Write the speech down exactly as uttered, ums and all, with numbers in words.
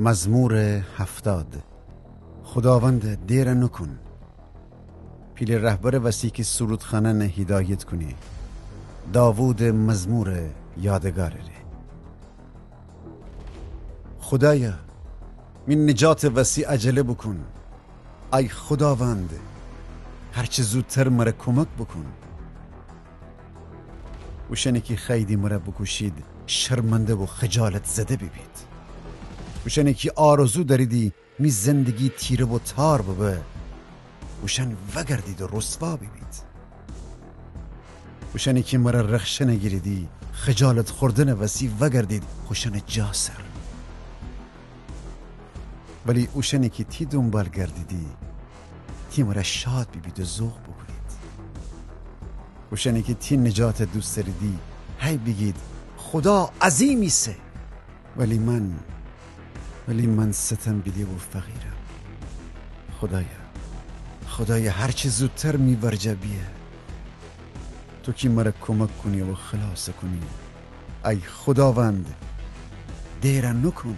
مزمور هفتاد. خوداوند، دئر نوکون. پیله رهبرٚ وسی کی سرودخانأنَ هیدایت کونه. داوودٚ مزمورٚ یادگارٚ ره. خودایا، می نجاتٚ وسی عجله بوکون. ای خوداوند، هرچه زودتر مرَ کومک بوکون. اوشأنی کی خوأییدی مرَ بوکوشید، شرمنده و خجالت‌زده بیبید. اوشأنی کی آرزو دأریدی می زندگی تیره و تار ببه، اوشأن وأگردید و رسوا بیبید. اوشأنی کی مرَ رخشن گیریدی، خجالت خوردنٚ وسی وأگردید خوشأنٚ جا سر. ولی اوشأنی کی تی دونبال گردیدی، تی مرَ شاد بیبید و ذوق بوکونید. اوشأنی کی تی نجاتَ دوست دأریدی، هی بیگید: خودا عظیم ایسه. ولی من، ولی من ستم بیده و فقیرم. خودایا، خودایا، هرچه زودتر می ورجه بیه. تو کی مرَ کومک کونی و خلاص کونی. ای خوداوند، دئر نوکون.